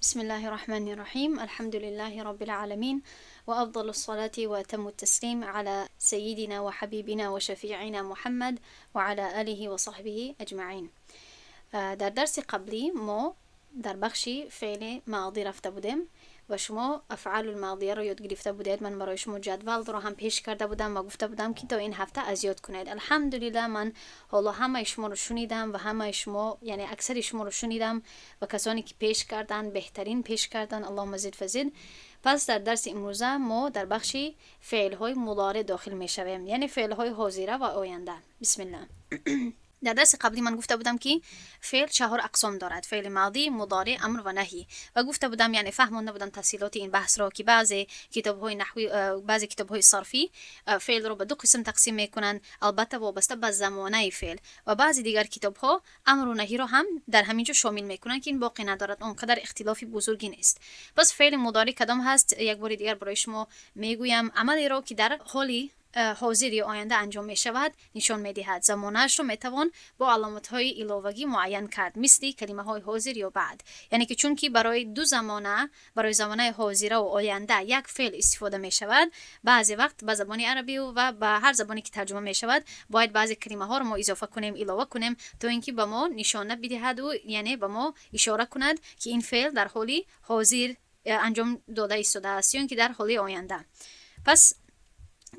بسم الله الرحمن الرحيم، الحمد لله رب العالمين، وأفضل الصلاة وأتم التسليم على سيدنا وحبيبنا وشفيعنا محمد وعلى آله وصحبه أجمعين. در درس قبلی ما در بخش فعل ماضی رفته بودیم و شما افعال الماضیه رو یاد گرفته بودید. من برای شما جدول رو هم پیش کرده بودم و گفته بودم که تا این هفته از یاد کنید. الحمدلله، من حالا همه شما رو شنیدم و همه شما، یعنی اکثر شما رو شنیدم و کسانی که پیش کردن، بهترین پیش کردن. اللهم زد فزد. پس در درس امروزه ما در بخش فعل های مضارع داخل می شویم، یعنی فعل های حاضره و آینده. بسم الله. در درس قبلی من گفته بودم که فعل چهار اقسام دارد: فعل ماضی، مضارع، امر و نهی. و گفته بودم، یعنی فهمانده بودم تفصیلات این بحث را که بعضی کتاب های نحوی، بعضی کتاب های صرفی فعل رو به دو قسم تقسیم میکنند، البته وابسته به زمانه فعل، و بعضی دیگر کتاب ها امر و نهی رو هم در همینجا شامل میکنند که این باقی ندارد، اونقدر اختلافی بزرگی نیست. پس فعل مضارع کدام هست؟ یک بار دیگر برای شما میگویم: عملی را که در حالی حاضر یا آینده انجام می شود نشان می دهد. زمانش را می توان با علامت های علاوگی معین کرد، مثل کلمه های حاضر یا بعد. یعنی که چون که برای دو زمانه، برای زمانه حاضره و آینده یک فعل استفاده می شود، بعضی وقت به زبان عربی و به هر زبانی که ترجمه می شود، باید بعضی کلمه ها رو ما اضافه کنیم، علاوه کنیم، تا اینکه به ما نشانه بدهد و یعنی به ما اشاره کند که این فعل در حالی حاضر انجام داده ایستاده است یا اینکه در حال آینده. پس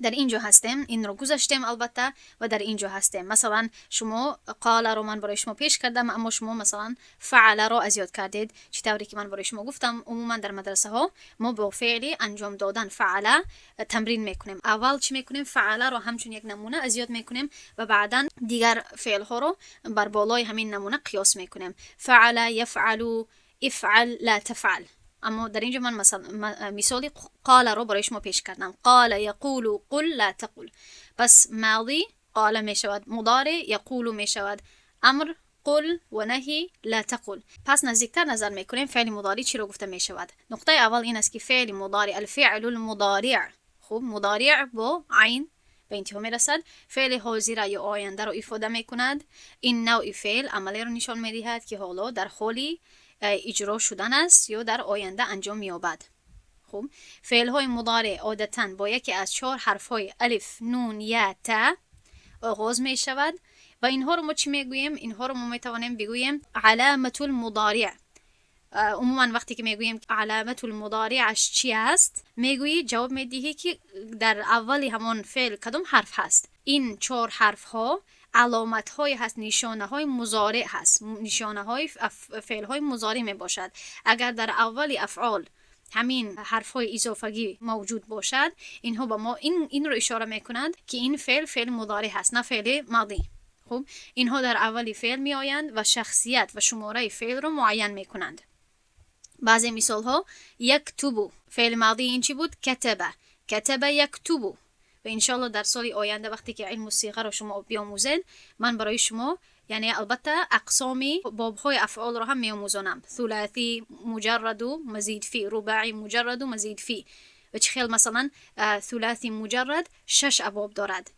در اینجا هستیم. این رو گذاشتیم البته و در اینجا هستیم. مثلا شما قال رو من برای شما پیش کردم، اما شما مثلا فعل رو از یاد کردید. چطوری که من برای شما گفتم، عموما در مدرسه ها ما با فعل انجام دادن، فعل، تمرین میکنیم. اول چی میکنیم؟ فعل رو همچون یک نمونه از یاد میکنیم و بعدا دیگر فعل ها رو بر بالای همین نمونه قیاس میکنیم. فعل یفعل، افعل، لا تفعل. اما در اینجا من مثلا مثال قال رو برای شما پیش کردم: قال یقول، قل، لا تقل. پس ماضی قال می شود، مضارع یقول می شود، امر قل و نهی لا تقل. پس نزدیکتر نظر میکنیم فعل مضارع چی رو گفته می شود. نقطه اول این است که فعل مضارع، الفعل المضارع، خوب، مضارع با عین به انتها می رسد، فعل حاضر یا آینده را افاده می کند. این نوع فعل عملی را نشان می دهد که حالا در حالی اجرا شدن است یا در آینده انجام می‌یابد. خب، فعل های مضارع عادتا با یکی از چهار حرف های الف، نون، یا، تا آغاز می شود و اینها رو ما چی میگوییم؟ اینها رو ما می توانیم بگوییم علامت المضارع. عموما وقتی که میگوییم علامت المضارعش چی است، میگویی، جواب میدهی که در اول همان فعل کدام حرف هست. این چهار حرف ها علامت های هست، نشانه های مضارع هست، نشانه های فعل های مضارع می باشد. اگر در اول افعال همین حرف های اضافگی موجود باشد، اینها به ما این رو اشاره میکنند که این فعل فعل مضارع هست، نه فعل ماضی. خب، اینها در اول فعل می آیند و شخصیت و شماره فعل رو معین می کنند. بعضی مثال ها: یکتب. فعل ماضی این چی بود؟ کتب. کتب یکتب. و انشالله در سال آینده وقتی که علم صیغه رو شما بیاموزید، من برای شما، یعنی البته اقسامی بابهای افعال رو هم میآموزانم: ثلاثی مجرد و مزید فی، رباعی مجرد و مزید فی و چه خیل. مثلا ثلاثی مجرد شش ابواب دارد: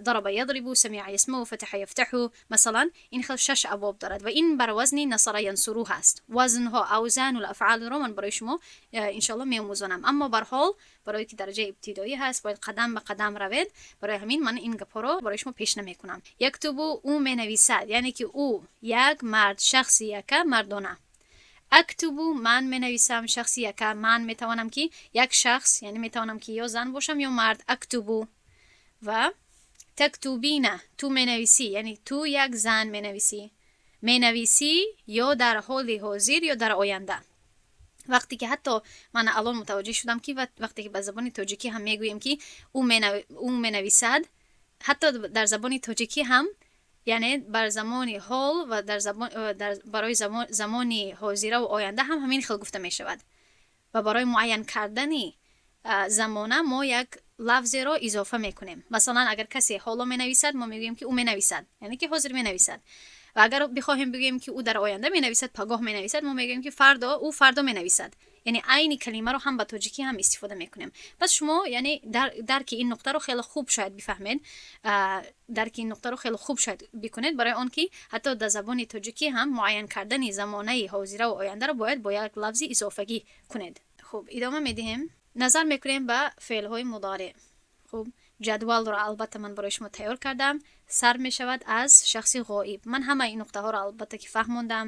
ضرب یضرب، سمع یسمع، فتح یفتح. مثلا این خیل شش ابواب دارد و این بر وزن نصر ینصرو هست. وزن ها، اوزان الافعال رو من برای شما انشالله میآموزانم. اما بر حال برای که درجه ابتدایی هست، باید قدم به قدم روید، برای همین من این گپ رو برای شما پیش نمی کنم. یکتب، او می نویسد، یعنی که او یک مرد، شخص یک مردانه. اکتب، من می نویسم، شخص یک من. می توانم که یک شخص، یعنی می توانم که یا زن باشم یا مرد. اکتب. و تکتبین، تو می نویسی، یعنی تو یک زن می نویسی. می نویسی یا در حال حاضر یا در آینده. وقتی که حتی من الان متوجه شدم که وقتی که به زبان تاجیکی هم میگوییم که او می نویسد، حتی در زبان تاجیکی هم، یعنی بر زمان حال و در زبان در برای زمان حاضره و آینده هم همین خیل گفته می شود و برای معین کردن زمانه ما یک لفظ را اضافه میکنیم. مثلا اگر کسی حالا می نویسد، ما میگوییم که او می نویسد، یعنی که حاضر می نویسد. و اگر بخواهیم بگوییم که او در آینده می نویسد، پگاه می نویسد، ما میگوییم که فردا، او فردا می نویسد. یعنی که Яъне айни калимаро ҳам ба тоҷикӣ ҳам истифода мекунем. Пас шумо, яъне, дарки ин нуқтаро хеле хуб шояд бифаҳмед, дарки ин нуқтаро хеле хуб шояд бикунед, барои он ки ҳатто дар забони тоҷикӣ ҳам муайян кардани замонаи ҳозира ва ояндаро бояд бо як лафзи изофагӣ кунед. Хуб, идома медиҳем, назар мекунем ба феълҳои мудореъ. Хуб, ҷадвалро албатта ман барои шумо тайёр кардам. Сар мешавад аз шахси ғоиб. Ман ҳамаи ин нуқтаҳоро албатта ки фаҳмондам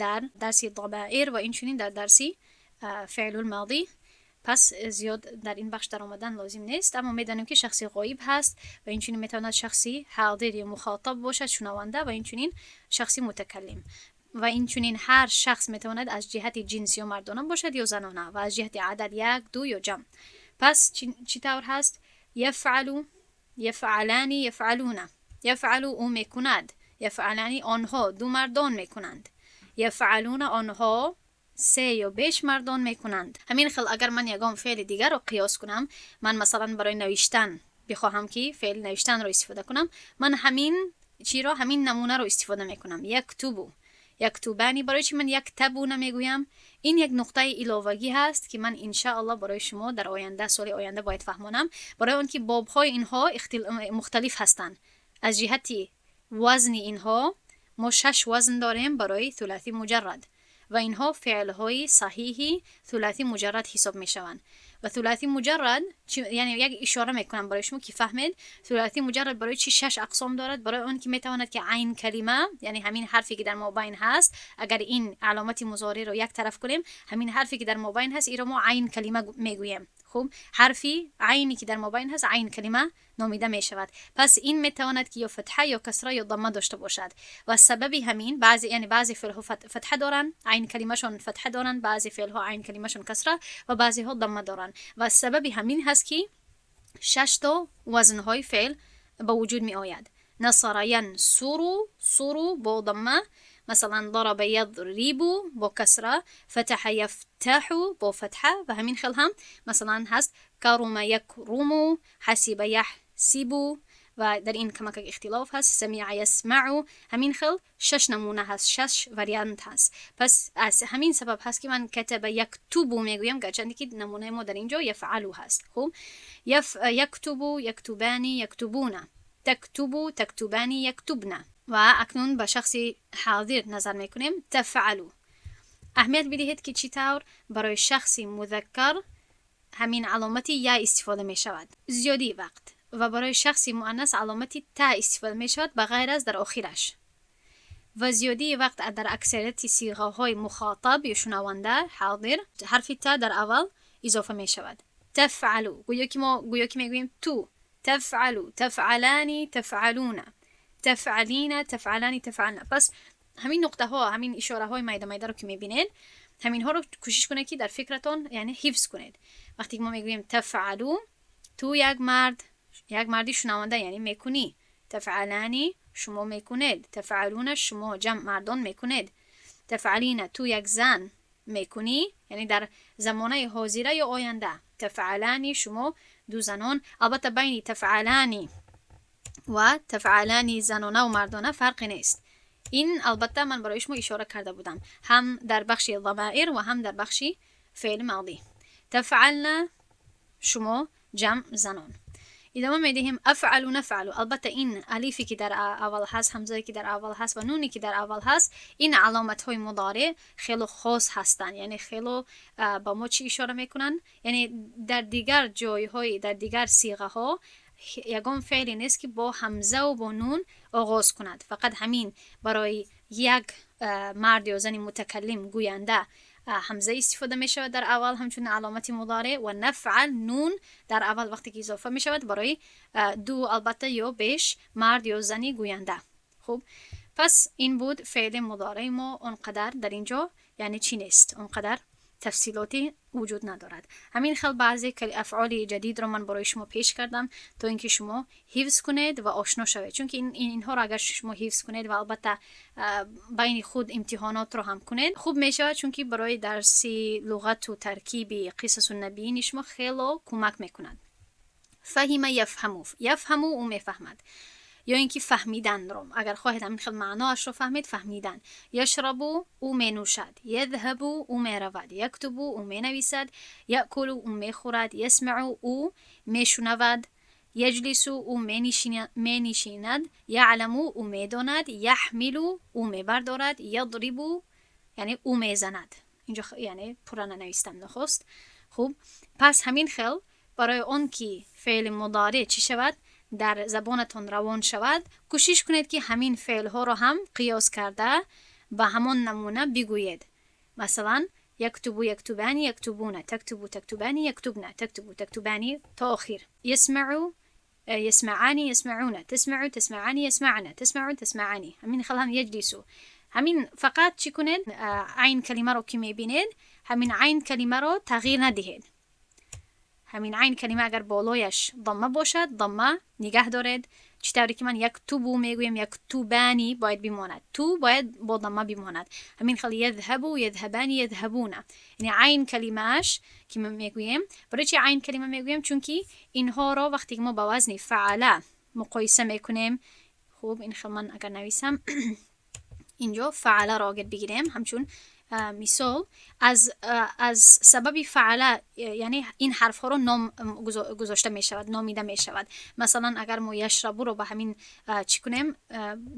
дар дарси дамоир ва инчунин дар дарси феълулмоди. Пас зиёд дар ин бахш даромадан лозим нест, аммо медонем, ки шахси ғоиб ҳаст ва инчунин метавонад шахси ҳодир ё мухотаб бошад, шунаванда, ва инчунин шахси мутакаллим. Ва инчунин ҳар шахс метавонад аз ҷиҳати ҷинс ё мардона бошад, ё занона, ва аз ҷиҳати адад як, ду ё ҷамъ. Пас чӣ тавр ҳаст? يفعل، يفعلان، يفعلون. يفعل ӯ мекунад، يفعلان онҳо ду мардон мекунанд، يفعلون онҳо се ё беш мардон мекунанд. Ҳамин хел, агар ман ягон феъли дигарро қиёс кунам, ман масалан барои навиштан бихоҳам, ки феъли навиштанро истифода кунам, ман ҳамин чиро, ҳамин намунаро истифода мекунам: يكتب، يكتبان. Барои чӣ ман يكتب намегӯям? Ин як нуқтаи иловагӣ ҳаст, ки ман иншааллоҳ барои шумо дар оянда, соли оянда бояд фаҳмонам, барои он ки бобҳои инҳо мухталиф ҳастанд аз ҷиҳати вазни инҳо. Мо шаш вазн дорем барои ثلاثی مجرد ва инҳо феълҳои саҳиҳи ثلاثی مجرد ҳисоб мешаванд. Ва ثلاثی مجرد, яъне як ишора мекунам барои шумо, ки фаҳмед, ثلاثی مجرد барои чӣ шаш ақсом дорад? Барои он ки метавонад, ки عین کلمه, яъне ҳамин ҳарфе ки дар мобайн ҳаст, агар ин аломати музориро як тараф кунем, ҳамин ҳарфе ки дар мобайн ҳаст, иро мо عین کلمه мегӯем. Хуб, ҳарфи айне ки дар мобайн ҳаст, عین کلمه номида мешавад. Пас ин метавонад, ки ё фатҳа, ё касра, ё дамма дошта бошад. Ва сабаби ҳамин баъзе, яъне баъзе феълҳо фатҳа доранд, عین калимашон фатҳа доранд, баъзе феълҳо عین калимашон касра ва баъзеҳо дамма доранд. Ва сабаби ҳамин ҳаст, ки шашто вазнҳои феъл ба вуҷуд меояд. نصر ينصر، صر бо дамма, масалан ضرب يضرب бо касра, فتح يفتح бо фатҳа ва ҳамин хел ҳам масалан ҳаст كرم يكرم، حسب يحسب ва дар ин камакак ихтилоф ҳаст, سمع يسمع. Ҳамин хел шаш намуна ҳаст, шаш вариант ҳаст. Пас аз ҳамин сабаб ҳаст, ки ман كتب يكتب мегӯям, гарчанде ки намунаи мо дар ин ҷо يفعل ҳаст. Хуб, يكتب، يكتبان، يكتبون، تكتب، تكتبان، يكتبن. Ва акнун ба шахси ҳозир назар мекунем: تفعل. Аҳамият бидиҳед, ки чӣ тавр барои шахси музаккар ҳамин аломати я истифода мешавад зиёдии вақт ва барои шахси муаннас аломати та истифода мешавад, ба ғайр аз дар охираш. Ва зиёдии вақт дар аксарияти сиғаҳои мухотаб ё шунаванда ҳозир ҳарфи та дар аввал изофа мешавад. تفعل, гӯё ки мо гӯё ки мегӯем ту. تفعل، تفعلان، تفعلون، تفعلين، تفعلان، تفعلن. Пас ҳамин нуқтаҳо, ҳамин ишораҳои майда майдаро ки мебинед, ҳаминҳоро кӯшиш кунед, ки дар фикратон, яъне, ҳифз кунед. Вақте ки мо мегӯем تفعل, ту як мард, як марди шунаванда, яъне, мекунӣ. تفعلان шумо мекунед، تفعلون шумо ҷамъ мардон мекунед، تفعلين ту як зан мекунӣ, яъне дар замонаи ҳозира ё оянда، تفعلان шумо ду занон. Албатта, байни تفعلان ва تفعلان занона ва мардона фарқе нест. Ин албатта ман барои шумо ишора карда будам ҳам дар бахши дамоир ва ҳам дар бахши феъли моди. تفعلن шумо ҷамъ занон. Идома медиҳем: أفعل، نفعل. Албатта, ин алифе ки дар аввал ҳаст, ҳамзае ки дар аввал ҳаст ва нуне ки дар аввал ҳаст, ин аломатҳои мудореъ хело хос ҳастанд, яъне хело ба мо чӣ ишора мекунанд? Яъне дар дигар ҷойҳои, дар дигар сиғаҳо ягон феъле нест, ки бо ҳамзаву бо нун оғоз кунад. Фақат ҳамин барои як мард ё зани мутакаллим, гӯянда, ҳамза истифода мешавад дар аввал ҳамчун аломати мудореъ ва نفعل нун дар аввал вақте ки изофа мешавад барои ду, албатта, ё беш мард ё зани гӯянда. Хуб, пас ин буд феъли мудореи мо. Он қадар дар ин ҷо, яъне, чӣ нест, он қадар тафсилотӣ вуҷуд надорад. Ҳамин хел баъзе афъоли ҷадидро ман барои шумо пеш кардам, то ин ки шумо ҳифз кунед ва ошно шавед, чунки инҳоро агар шумо ҳифз кунед ва албатта байни худ имтиҳонотро ҳам кунед, хуб мешавад, чунки барои дарси луғату таркиби قصص النبیین шумо хело кӯмак мекунад. فهم يفهم. يفهم ӯ мефаҳмад. Ё ин ки фаҳмиданро, агар хоҳед, ҳамин хел маъноашро фаҳмед, фаҳмидан. يشرب, ӯ менӯшад, يذهب, ӯ меравад, يكتب, ӯ менависад, يأكل, ӯ мехӯрад, يسمع, ӯ мешунавад, يجلس, ӯ менишинад, يعلم, ӯ медонад, يحمل, ӯ мебардорад, يضرب, яъне ӯ мезанад. Инҷо яъне пурра нанавистам нахуст. Хуб, пас ҳамин хел барои он ки феъли мудоре чӣ шавад, дар забонатон равон шавад, кӯшиш кунед, ки ҳамин феълҳоро ҳам қиёс карда ба ҳамон намуна бигӯед. Масалан, يكتب، يكتبان، يكتبون، تكتب، تكتبان، يكتبن، تكتب، تكتبان، то охир. يسمع، يسمعان، يسمعون، تسمع، تسمعان، يسمعن، تسمع، تسمعان. ҳамин хел ҳам يجلس. Ҳамин фақат чӣ кунед? Айн калимаро ки мебинед, ҳамин айн калимаро тағйир надиҳед. Ҳамин айн калима агар болояш дамма бошад, дамма нигаҳ доред. Чӣ тавре ки ман يكتب мегӯям, يكتبان бояд бимонад, ту бояд бо дамма бимонад. Ҳамин хел يذهب، يذهبان، يذهبون. Яъне айн калимааш ки мегӯем, барои чи айн калима мегӯем? Чунки инҳоро вақте ки мо ба вазни فعل муқоиса мекунем, хуб, ин хел ман агар нависам инҷо, فعل ро агар бигирем ҳамчун мисол, аз сабаби فعل, яъне ин ҳарфҳоро ном гузошта мешавад, номида мешавад. Масалан, агар мо يشرب ро ба ҳамин чӣ кунем,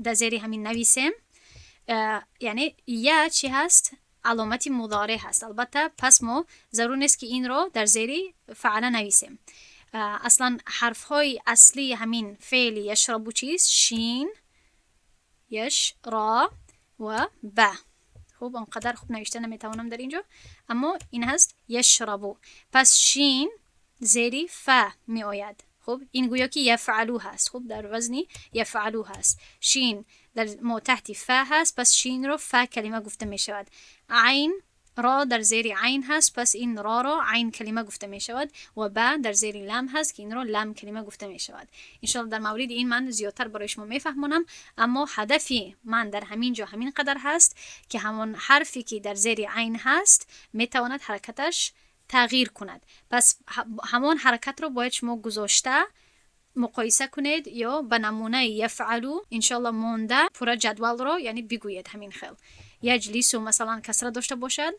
дар зери ҳамин нависем, яъне я чӣ ҳаст? Аломати мудоре ҳаст, албатта. Пас мо зарур нест, ки инро дар зери فعل нависем. Аслан ҳарфҳои аслии ҳамин феъли يشرب чист? Шин, яш, ро ва ба. Хуб, он қадар хуб навишта наметавонам дар ин ҷо, аммо ин ҳаст يشرب. Пас шин зери фа меояд. Хуб, ин гӯё ки يفعل ҳаст. Хуб, дар вазни يفعل ҳаст. Шин дар мо таҳти фа ҳаст, пас шинро фа калима гуфта мешавад. Айн ро дар зери айн ҳаст, пас ин роро айн калима гуфта мешавад, ва ба дар зери лам ҳаст, ки инро лам калима гуфта мешавад. Иншоалло, дар мавриди ин ман зиёдтар барои шумо мефаҳмонам, аммо ҳадафи ман дар ҳамин ҷо ҳамин қадар ҳаст, ки ҳамон ҳарфе ки дар зери айн ҳаст, метавонад ҳаракаташ тағйир кунад. Пас ҳамон ҳаракатро бояд шумо гузошта муқоиса кунед ё ба намунаи يفعل, иншоалло, монда пурра ҷадвалро, яъне бигӯед. Ҳамин хел يجلس, масалан, касра дошта бошад,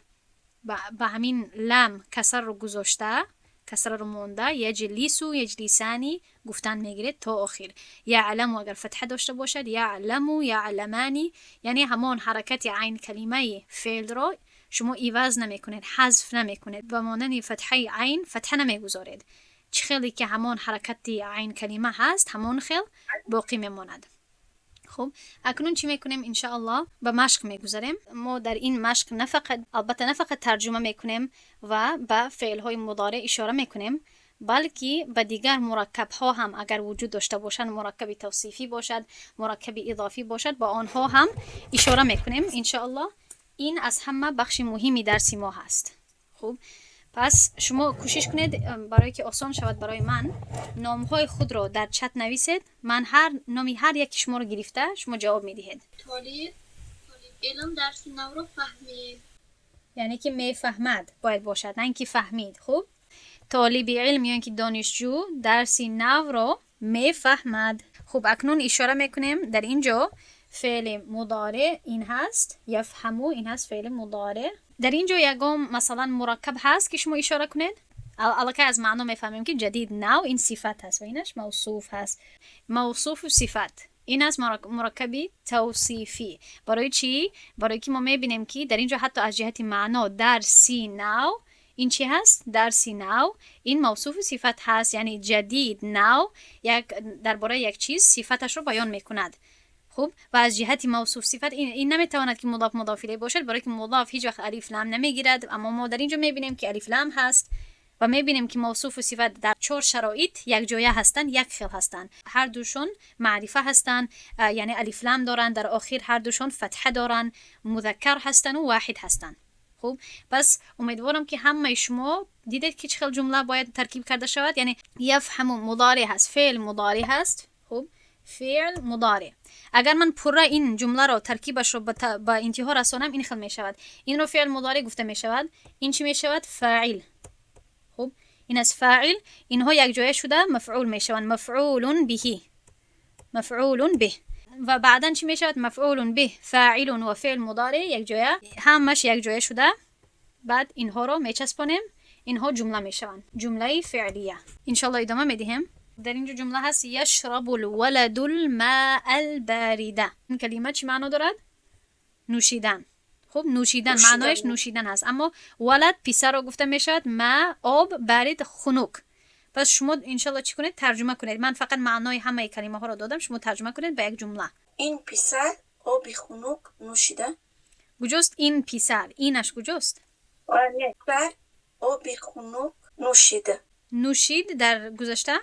ба ҳамин лам касраро гузошта, касраро монда, يجلس، يجلسان гуфтан мегиред то охир. يعلم агар фатҳа дошта бошад, يعلم، يعلمان. Яъне ҳамон ҳаракати айн калимаи феълро шумо иваз намекунед, ҳазф намекунед, ба монанди фатҳаи айн фатҳа намегузоред. Чӣ хеле ки ҳамон ҳаракати айн калима ҳаст, ҳамон хел боқӣ мемонад. Хуб, акнун чӣ мекунем? Иншоаллоҳ, ба машқ мегузарем. Мо дар ин машқ на фақат, албатта, на фақат тарҷума мекунем ва ба феълҳои мудоре ишора мекунем, балки ба дигар мураккабҳо ҳам агар вуҷуд дошта бошанд, мураккаби тавсифӣ бошад, мураккаби изофӣ бошад, ба онҳо ҳам ишора мекунем, иншоаллоҳ. Ин аз ҳама бахши муҳими дарси мо ҳаст. Хуб, пас шумо кӯшиш кунед, барое ки осон шавад барои ман, номҳои худро дар чат нависед. Ман ҳар номи ҳар яки шуморо гирифта, шумо ҷавоб медиҳед. Толиб илм дарси навро фаҳмид. Яъне ки мефаҳмад бояд бошад, на ин ки фаҳмид. Хуб, толиби илм ё ин ки донишҷӯ дарси навро мефаҳмад. Хуб, акнун ишора мекунем. Дар ин ҷо феъли мудоре ин ҳаст, يفهم, ин ҳаст феъли мудоре. Дар ин ҷо ягон, масалан, мураккаб ҳаст, ки шумо ишора кунед? Аллакай аз маъно мефаҳмем, ки جديد, нав, ин сифат ҳаст ва инаш мавсуф ҳаст. Мавсуфу сифат, ин аст мураккаби тавсифӣ. Барои чӣ? Барои ки мо мебинем, ки дар ин ҷо ҳатто аз ҷиҳати маъно дарси нав ин чӣ ҳаст? Дарси нав ин мавсуфу сифат ҳаст, яъне جديد, нав, як дар бораи як чиз сифаташро баён мекунад. Хуб, ва аз ҷиҳати мавсуф сифат ин наметавонад, ки مضاف مضاف إليه бошад, барое ки مضاف ҳеҷ вақт алиф лам намегирад. Аммо мо дар ин ҷо мебинем, ки алиф лам ҳаст, ва мебинем, ки мавсуфу сифат дар чор шароит якҷоя ҳастанд, як хел ҳастанд. Ҳардушон маърифа ҳастанд, яъне алифлам доранд дар охир, ҳардушон фатҳа доранд, музаккар ҳастанду воҳид ҳастанд. Хуб, пас умедворам, ки ҳамаи шумо дидед, ки чӣ хел ҷумла бояд таркиб карда шавад. Яъне يفهم мудоре ҳаст, феъл мудоре ҳаст. Хуб, феъл мудоре. Агар ман пурра ин ҷумларо, таркибашро ба интиҳо расонам, ин хел мешавад. Инро феъл мудоре гуфта мешавад. Ин чӣ мешавад? Фоил. Хуб, ин аз фоил, инҳо якҷоя шуда мафъул мешаванд, مفعول به. مفعول به. و بعدا چی میشود؟ مفعول به، فاعل و فعل مضارع یک جایه، همش یک جایه شده. بعد اینها رو میچسبانیم، اینها جمله میشوند، جمله فعلیه. انشالله ادامه میدهیم. در اینجا جمله هست یشرب الولد الماء البارده. این کلمه چی معنا دارد؟ نوشیدن. خب نوشیدن معنایش نوشیدن هست، اما ولد پسر رو گفته میشود، ما آب، بارد خنک. پس شما انشالله چی کنید؟ ترجمه کنید. من فقط معنای همه کلمه ها رو دادم، شما ترجمه کنید به یک جمله. این پسر آب خنک نوشیده. کجاست این پسر؟ اینش کجاست؟ پسر آب خنک نوشیده. نوشید در گذشته؟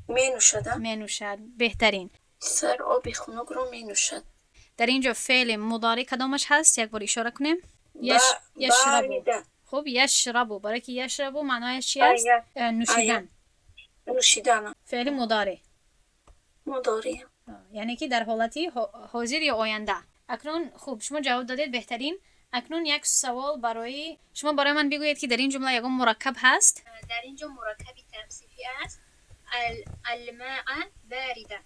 می نوشد. می نوشد. بهترین. پسر آب خنک رو می نوشد. در اینجا فعل مضارع کدامش هست؟ یک بار اشاره کنیم. یشربو. خب یشربو، برای که یشربو معنایش چی است؟ نوشیدن. نوشیدن. فعل مضارع. مضارع. یعنی که در حالتی حاضر یا آینده. اکنون خوب شما جواب دادید، بهترین. اکنون یک سوال برای شما، برای من بگویید که در این جمله یگان مرکب هست؟ در اینجا مرکب توصیفی است. الماء بارده.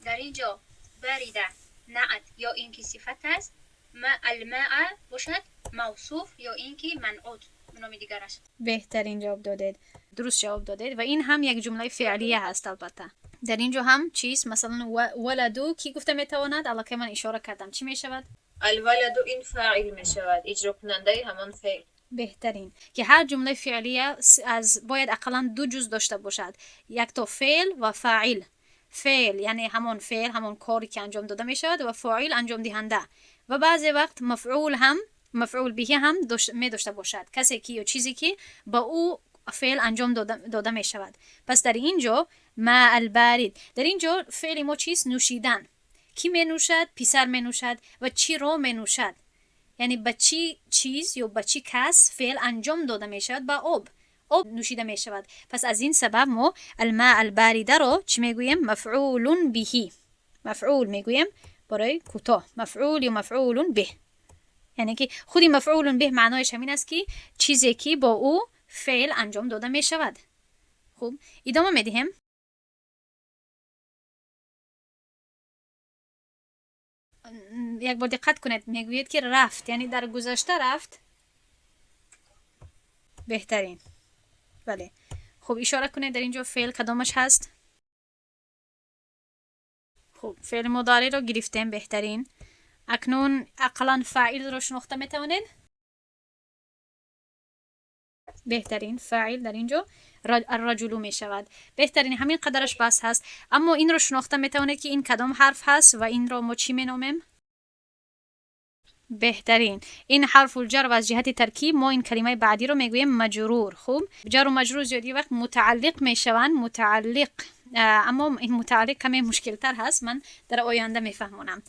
در اینجا بارده نعت یا اینکه صفت است، ما الماء باشد موصوف یا اینکه منعوت نام دیگر است. بهترین جواب دادید، درست جواب دادید. و این هم یک جمله فعلیه هست. البته در اینجا هم چیست؟ مثلا ولدو کی گفته میتواند؟ الان من اشاره کردم چی میشود؟ الولد این فاعل میشود، اجرا کننده همان فعل. بهترین که هر جمله فعلیه از باید اقلا دو جز داشته باشد، یک تا فعل و فاعل. فعل یعنی همان فعل، همان کاری که انجام داده می شود، و فاعل انجام دهنده. و بعضی وقت مفعول هم، مفعول به هم می داشته باشد، کسی که یا چیزی که با او فعل انجام داده می شود. پس در اینجا ما البارد، در اینجا فعل ما چیست؟ نوشیدن. کی می نوشد؟ پسر می نوشد. و چی رو می نوشد؟ یعنی به چی چیز یا به چی کس فعل انجام داده می شود؟ با آب. آب نوشیده می شود. پس از این سبب ما الماء البارده رو چی می گوییم؟ مفعول بهی. مفعول می گوییم برای کوتاه، مفعول یا مفعول به. یعنی که خودی مفعول به معنایش همین است که چیزی که با او فعل انجام داده می شود. خوب ادامه می دهیم. یک بار دقت کنید، میگوید که رفت، یعنی در گذشته رفت. بهترین. بله خب اشاره کنید در اینجا فعل کدامش هست؟ خب فعل مضارع رو گرفتیم، بهترین. اکنون اقلا فاعل رو شناخته میتوانید؟ بهترین. فاعل در اینجا الرجل می شود. بهترین، همین قدرش بس هست. اما این رو شناخته میتوانید که این کدام حرف هست و این رو ما چی مینامیم؟ بهترین. این حرف الجر و از جهت ترکیب ما این کلمه بعدی رو میگوییم مجرور. خوب جر و مجرور زیادی وقت متعلق میشوند، متعلق. اما این متعلق کمی مشکل تر هست، من در آینده میفهمونم.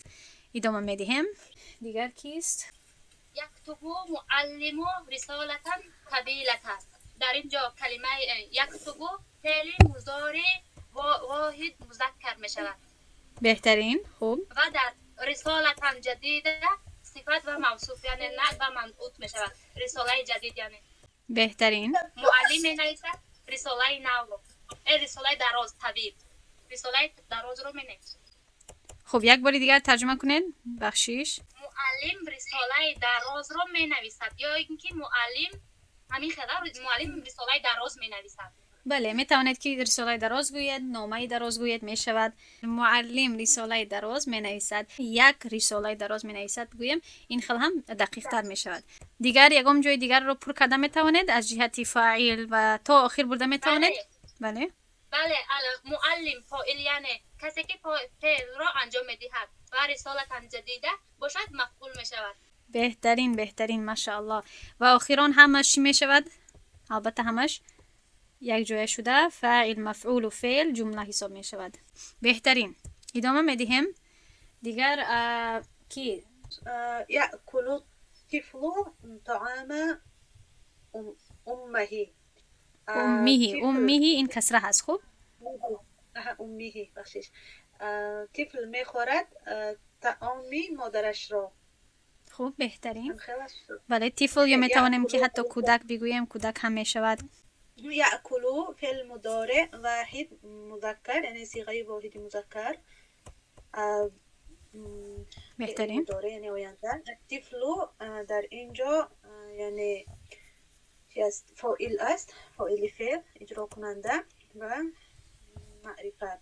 ادامه میدهیم. دیگر کیست؟ یکتب معلم رسالة طویلة. در اینجا کلمه یکتب فعل مضارع واحد مذکر میشود. بهترین. خوب و در رسالة جدیده صفت و موصوف یعنی نعت و منعوت می شود. رساله جدید یعنی. بهترین. معلم می نویسد رساله نو رو، رساله دراز، طویل، رساله دراز رو می نویسد. خب یک بار دیگر ترجمه کنید، بخشیش. معلم رساله دراز رو می نویسد، یا اینکه معلم همین خدا معلم رساله دراز می نویسد. بله می توانید که رساله دراز گوید، نامه دراز گوید می شود. معلم رساله دراز می نویسد، یک رساله دراز می نویسد گویم، این خیلی هم دقیق تر می شود. دیگر یکم جای دیگر رو پر کرده می توانید از جهت فاعل و تا آخر برده می توانید. بله. بله معلم فاعل یعنی کسی که فعل را انجام می دهد و رساله جدیده باشد مفعول می شود. بهترین، بهترین، ماشاءالله. و آخران همش چی می شود؟ البته همش یک جای شده، فاعل مفعول و فعل جمله حساب می شود. بهترین. ادامه می دهیم. دیگر کی؟ یأکل الطفل طعام امه. امه، امه این کسره هست. خوب امه بخشش. طفل می خورد طعام مادرش را. خوب بهترین. بله طفل یا می توانیم که حتی کودک بگوییم، کودک هم می شود. یأکل فعل مضارع واحد مذکر یعنی صیغه واحد مذکر. Беҳтарин. مضارع یعنی آینده. الطفل در اینجا یعنی چی است؟ فاعل است، فاعل فعل، اجرا کننده و معرفه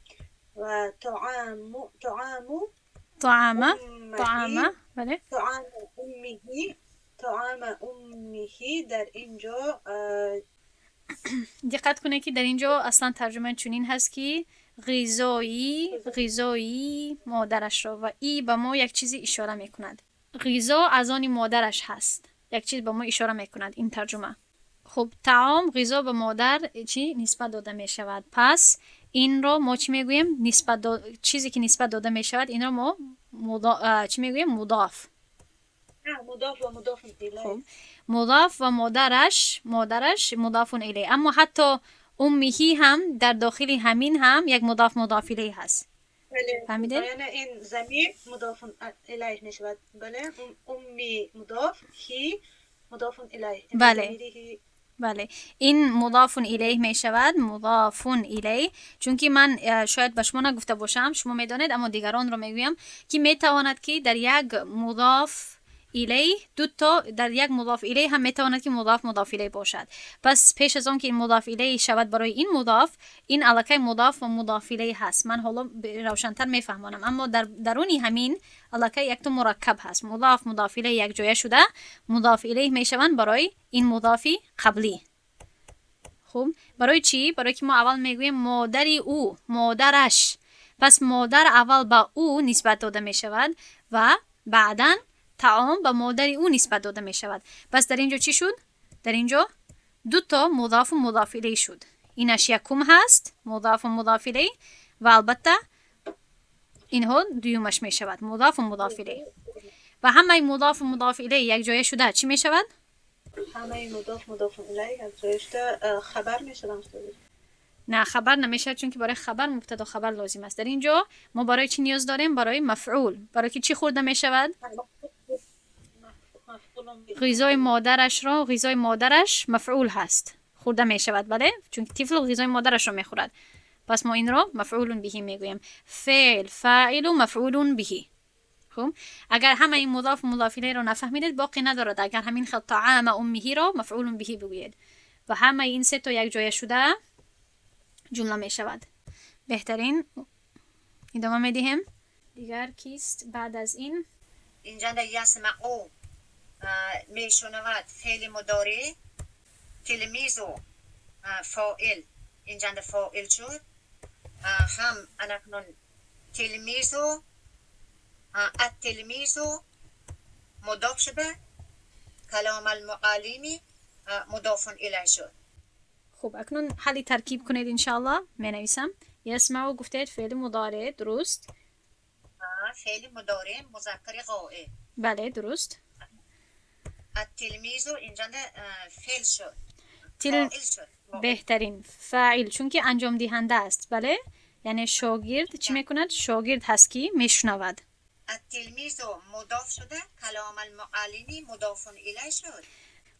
و طعام، طعام طعام. امه. طعام، بله. طعام امه، طعام امه در اینجا диққат кунед, ки дар ин ҷо аслан тарҷума чунин ҳаст, ки ғизои модарашро, ва и ба мо як чизе ишора мекунад. Ғизо аз они модараш ҳаст, як чиз ба мо ишора мекунад ин тарҷума. Хуб, таом, ғизо ба модар чӣ нисбат дода мешавад. Пас инро мо чӣ мегӯем? Нисбат, чизе ки нисбат дода мешавад, инро мо чӣ мегӯем? Мудоф. مضاف و مضاف الیه. Хуб, мудоф ва модараш, модараш мудофун илей. Аммо ҳатто уммиҳӣ ҳам дар дохили ҳамин ҳам як мудоф мудоф илей ҳаст. بله. فهمیدین؟ یعنی این ضمیر مضاف الیه میشود، بله. امی مضاف، هی مضاف الیه. بله. ضمیر هی. Бале, ин мудофун илейҳ мешавад, мудофун илейҳ, чунки ман шояд ба шумо нагуфта бошам, шумо медонед, аммо дигаронро мегӯям, ки метавонад, ки дар як мудоф илейҳ дуто, дар як мудоф илейҳ ҳам метавонад, ки мудоф мудоф илейҳ бошад. Пас пеш аз он ки ин мудоф илейҳ шавад барои ин мудоф, ин аллакай мудоф ва мудоф илейҳ ҳаст. Ман ҳоло равшантар мефаҳмонам, аммо дар даруни ҳамин аллакай якто мураккаб ҳаст. Мудоф мудоф илейҳ якҷоя шуда мудоф илейҳ мешаванд барои ин мудофи қаблӣ. Хуб, барои чӣ? Барои ки мо аввал мегӯем модари ӯ, модараш. Пас модар аввал ба ӯ нисбат дода мешавад ва баъдан таом ба модари ӯ нисбат дода мешавад. Пас дар ин ҷо чӣ шуд? Дар ин ҷо дуто мудофу мудоф илей шуд. Инаш якум ҳаст, мудофу мудоф илей, ва албатта инҳо дуюмаш мешавад, мудофу мудоф илей. Ва ҳамаи мудофу мудоф илей якҷоя шуда чӣ мешавад? همه مضاف مضاف الیه یک جای شده خبر میشدم. Не, хабар намешавад, чунки барои хабар мубтадо хабар лозим аст. Дар ин ҷо мо барои чӣ ниёз дорем? Барои мафъул. Барои ки чӣ хӯрда мешавад? Ғизои модарашро, ғизои модараш мафъул ҳаст, хӯрда мешавад. Бале, чунки тифл ғизои модарашро мехӯрад. Пас мо инро мафъулун биҳӣ мегӯем. Феъл, фаилу, мафъулун биҳӣ. Хуб, агар ҳамаи мудоф мудоф илайро нафаҳмидед, боқӣ надорад, агар ҳамин хел таама уммиҳиро мафъулун биҳӣ бигӯед ва ҳамаи ин сето якҷоя шуда ҷумла мешавад. Беҳтарин, идома медиҳем. Дигар кист баъд аз ин? اینجا یسمعو میشنود، فعل مضارع. تلمیذ فاعل، اینجا فاعل شد. هم اکنون تلمیذ، التلمیذ مضاف شده، کلام المعلم مضاف الیه شد. خب، اکنون حلی ترکیب کنید انشاءالله، می نویسم. یسمعو گفتید فعل مضارع، درست؟ فعل مضارع مذکر غائب. بله، درست. التلمیذ اینجا فعل شد. تل فاعل شد. بهترین، فاعل، چون که انجام دهنده است. بله، یعنی شاگرد چی میکند؟ شاگرد هست که میشنود. التلمیذ مضاف شده، کلام المعلم مضاف الیه شد.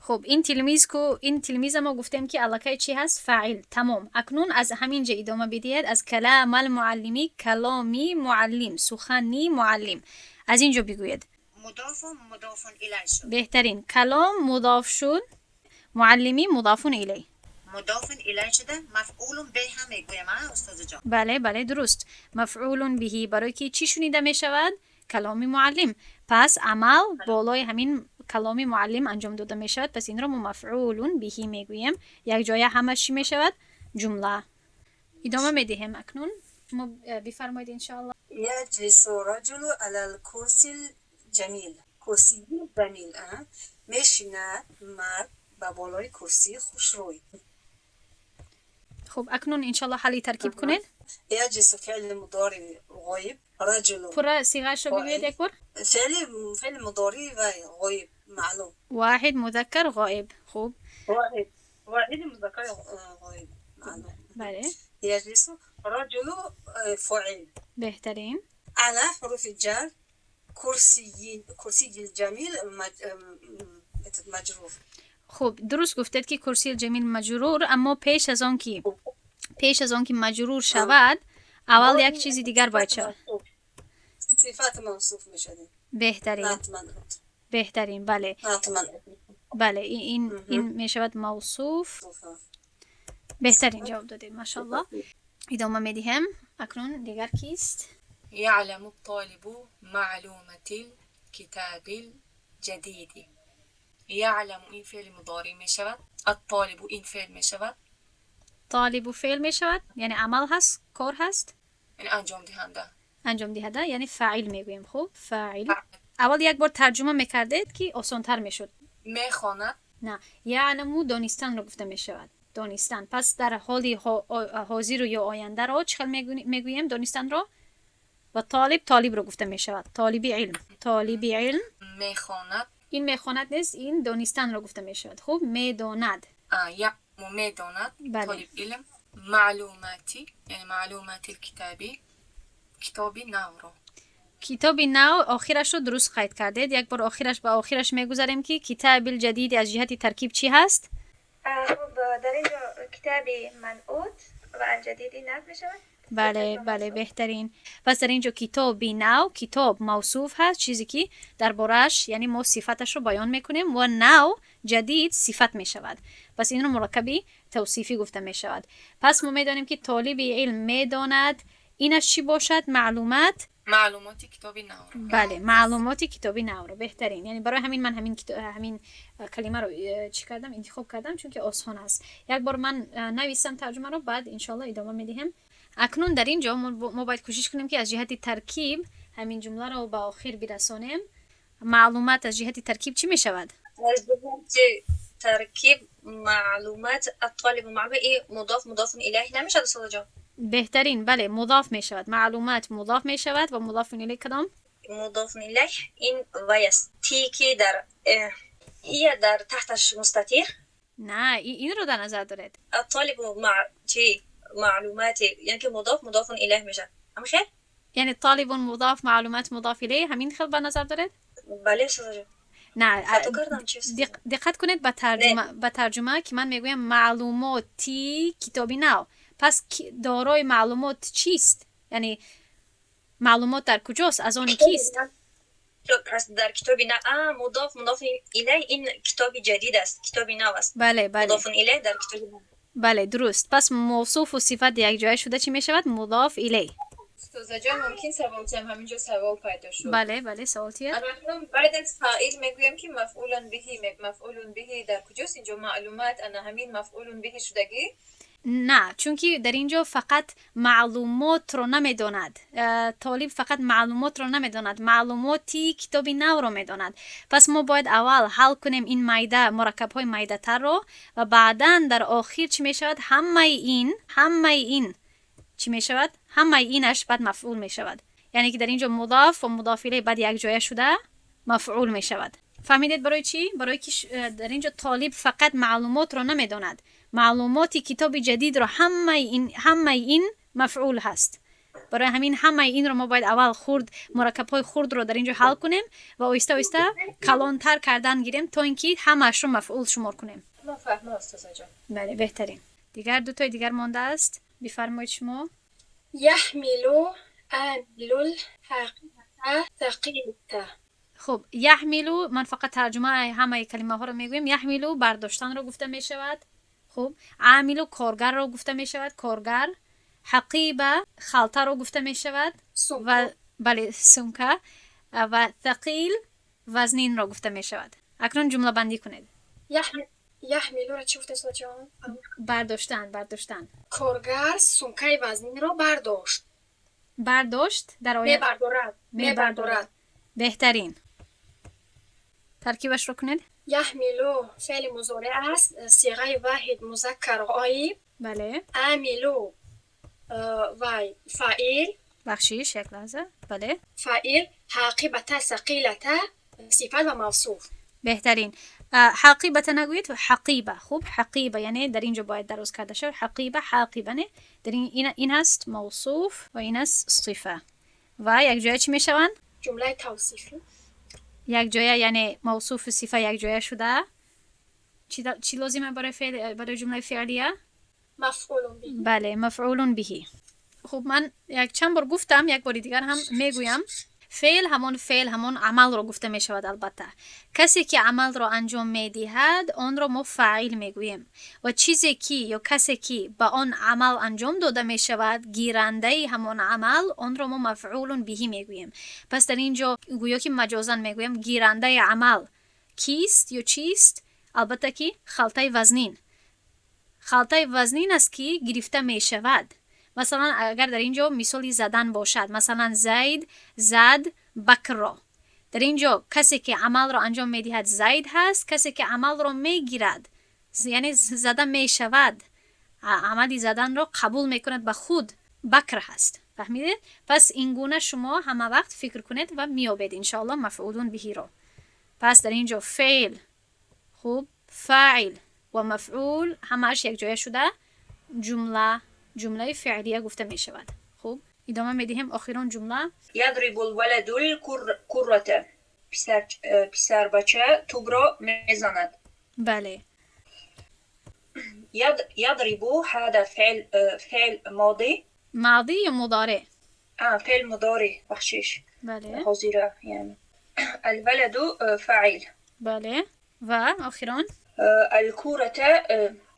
خب، این تلمیذ کو، این تلمیذ ما گفتیم که аллакай چی هست؟ فاعل. تمام. اکنون از همین جا ادامه بدهید، از کلام المعلمی، کلامی معلم، سخنی معلم، از اینجا بگویید. مضاف مضاف الیه شد. بهترین، کلام مضاف شد، معلمی مضاف الیه. مضاف الیه شده، مفعول به هم میگویم استاد جان. بله، درست، مفعول بهی. برای که چی شنیده می شود؟ کلامی معلم. پس عمل بالای همین کلامی معلم انجام داده می شود. پس این را ما مفعول بهی می گوییم. یک جای همش چی می شود؟ جمله. ادامه می دهیم. اکنون شما بفرمایید انشاءالله. يجلس رجل على الكرسي الجميل، کرسی جمیل. میشیند مرد به بالای کرسی خوشروی. خب، اکنون انشالله حلی ترکیب کنید. يجلس فعل مضارع غایب، رجل پورا صیغه‌اش رو بگویید یک بار. فعل مضارع غایب معلوم. واحد مذکر غائب، خوب. واحد مذکر غایب معلوم. بله. يجلس رجل فاعل. بهترین. على حروف الجر، کرسی، کرسی الجمیل مجرور. خب، درست گفتید که کرسی جمیل مجرور، اما پیش از آن که مجرور شود، اول یک چیزی دیگر باید شود. صفت موصوف میشد. بهترین. نعت منعوت. بهترین، بله. نعت منعوت. بله، این میشود موصوف. بهترین جواب دادید، ماشاءالله. ادامه میدهم. اکنون دیگر کیست؟ يعلم الطالب معلومة الكتاب الجديد. يعلم این فعل مضارع می شود. الطالب این فعل می شود. طالب فعل می شود، یعنی عمل هست، کار هست. یعنی انجام دهنده. انجام دهنده یعنی فاعل میگوییم. خب، فاعل. اول یک بار ترجمه میکردید که آسانتر میشد. میخواند. نه، یعلمو دانستن رو گفته می شود، دانستن. پس در حال حاضر یا آینده رو چه میگوییم؟ دانستن رو. و طالب، طالب رو گفته می شود، طالب علم، طالب علم. میخواند. این میخواند نیست، این دانستن رو گفته می شود. خب، میداند. یعلم میداند. بله. طالب علم معلوماتی، یعنی معلومات الکتابی، کتابی نو رو. کتاب نو، آخرش رو درست قید کردید. یک بار آخرش به آخرش میگذاریم که کتاب الجدید از جهت ترکیب چی هست؟ خب، در اینجا کتابی منعوت و الجدیدی نعت می شود. بله بله، بهترین. پس در اینجا کتاب نو، کتاب موصوف هست، چیزی که دربارش یعنی ما صفتش رو بیان میکنیم، و نو، جدید، صفت می شود. پس این رو مرکبی توصیفی گفته می شود. پس ما میدانیم که طالب علم میداند، اینش چی باشد؟ معلومات. معلومات کتابی نو رو. بله، معلومات کتابی نو رو. بهترین. یعنی برای همین من همین کلمه رو چی کردم، انتخاب کردم، چون که آسان است. یک بار من نویسم ترجمه رو، بعد انشالله ادامه میدهم. اکنون در اینجا ما باید کوشش کنیم که از جهت ترکیب همین جمله رو به آخر برسانیم. معلومات از جهت ترکیب چی می شود؟ از جهت ترکیب معلومات الطالب معلومه ای مضاف مضاف الیه نمیشد استاد جان؟ بهترین، بله، مضاف می شود. معلومات مضاف می شود و مضاف الیه کدام؟ مضاف الیه این وایس تی که در هي در تحتش مستطیل. نه، این رو در نظر دارید. الطالب مع چی معلومات، یعنی که مضاف مضاف الیه میشه، هم خیر. یعنی طالب مضاف، معلومات مضاف الیه، همین خیلی به نظر دارید؟ بله استاد جان. نه. خطا کردم چیز. دقت کنید به ترجمه، به ترجمه که من میگویم معلوماتی کتابی نو. پس دارای معلومات چیست؟ یعنی معلومات در کجاست؟ از آن کیست؟ پس در کتاب نه، مضاف مضاف الیه این کتاب جدید است، کتاب نو است. بله بله. مضاف الیه در کتاب نو. بله، درست. پس موصوف و صفت یک جای شده چی می شود؟ مضاف الیه. استاد جان، ممکن سوال کنم؟ همینجا سوال پیدا شد. بله بله، سوال چیه؟ اکنون بعد از فاعل میگویم که مفعول به، مفعول به در کجاست اینجا؟ معلومات انا همین مفعول به شدگی؟ نه، چون که در اینجا فقط معلومات رو نمیداند، طالب فقط معلومات رو نمیداند، معلوماتی کتاب نو رو میداند. پس ما باید اول حل کنیم این میده، مرکب های میده تر رو، و بعدا در آخر چی میشود؟ همه این چی میشود؟ همه اینش بعد مفعول میشود. یعنی که در اینجا مضاف و مضاف الیه بعد یک جایه شده مفعول میشود. فهمیدید برای چی؟ برای که در اینجا طالب فقط معلومات رو نمیداند، معلومات کتاب جدید رو. همه این مفعول هست. برای همین همه این رو ما باید اول خورد، مرکب های خورد رو در اینجا حل کنیم و آهسته آهسته کلانتر کردن گیریم تا اینکه همش رو مفعول شمار کنیم. ما فهمه استاد جان. بله، بهترین. دیگر دو تای دیگر مانده است. بفرمایید شما. يحمل عامل الحقيبة ثقيلة. خب، یحملو، من فقط ترجمه همه کلمه ها رو میگویم. یحملو برداشتن رو گفته می شود. خب، عاملو کارگر رو گفته می شود، کارگر. حقیبه خلطه رو گفته می شود و بله، сумка. و ثقیل وزنین رو گفته می شود. اکنون جمله بندی کنید. يحمل، يحمل را چی گفته استاد جان؟ برداشتن، برداشتن. کارگر سумкаи вазнинро бардошт. برداشت در آینده. мебардорад، мебардорад. بهترین. ترکیبش رو کنید. يحمل فعل مضارع است، صيغه واحد مذکر غایب. بله. عامل وای فاعل. بخشیش، یک لحظه، بله. فاعل، حقيبة ثقيلة صفت و موصوف. بهترین. حقیبه نگویید، حقیبه. خوب، حقیبه، یعنی در اینجا باید دراز کرده شد. حقیبه، حقیبه، نه. در این هست موصوف و این است صفه و یک جای چی میشوند؟ جمله توصیفی. یک جای، یعنی موصوف و صفه یک جای شده چی لازمه برای فعل، برای جمله فعلیه؟ مفعول به. بله، مفعول به. خب، من یک چند بار گفتم، یک بار دیگر هم میگویم. Феъл ҳамон феъл, ҳамон амалро гуфта мешавад. Албатта, касе ки амалро анҷом медиҳад, онро мо фаъил мегӯем ва чизе ки ё касе ки ба он амал анҷом дода мешавад, гирандаи ҳамон амал, онро мо мафъулун биҳӣ мегӯем. Пас дар ин ҷо гӯё ки маҷозан мегӯем, гирандаи амал кист ё чист? Албатта ки халтаи вазнин, халтаи вазнин аст, ки гирифта мешавад. Масалан, агар дар ин ҷо мисоли задан бошад, масалан, Зайд зад Бакрро. Дар ин ҷо касе ки амалро анҷом медиҳад, Зайд ҳаст, касе ки амалро мегирад, яъне зада мешавад, амали заданро қабул мекунад ба худ, Бакр ҳаст. Фаҳмидед? Пас ин гуна шумо ҳама вақт фикр кунед ва меёбед, иншоалло, мафъулун биҳиро. Пас дар ин ҷо феъл, хуб, фаъил ва мафъул ҳамааш якҷоя шуда ҷумлаи феълия гуфта мешавад. Хуб, идома медиҳем, охирон ҷумла. يضرب الولد الكرة. Писарбача тӯбро мезанад. Бале. يضرب هذا فعل ماضي. ماضی یا مضارع؟ آه، فعل مضارع، بخشش. بله. حاضرة يعني. الولد فاعل. بله، و آخران؟ الكرة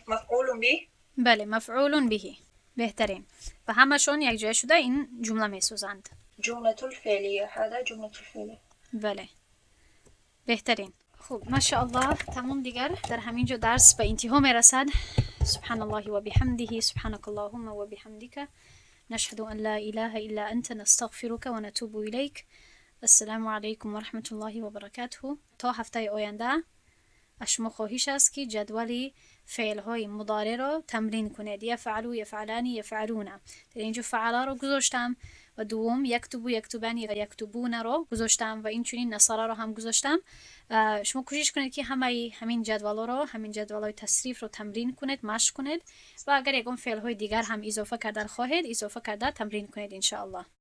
مفعول به. بله، مفعول به. بهترین. و همشون یک جای شده این جمله میسازند. جملة الفعلية، هذا جملة الفعلية. بله، بهترین. خب، ماشاءالله، تمام دیگر، در همین جا درس به انتها میرسد. سبحان الله وبحمده، سبحانك اللهم وبحمدك، نشهد أن لا إله إلا أنت، نستغفرك ونتوب إليك. السلام علیکم و رحمة الله و برکاته. تا هفته آینده از شما خواهش است که جدول فعل های مضارع را تمرین کنید. يفعل، يفعلان، يفعلون. در اینجا فعل را گذاشتم و دوم يكتب، يكتبان، يكتبون را گذاشتم و این چنین نصر را هم گذاشتم. شما کوشش کنید که همه همین جدول را، همین جدول های تصریف رو تمرین کنید، مشق کنید و اگر یکم فعل های دیگر هم اضافه کردن خواهید، اضافه کرده تمرین کنید، ان الله.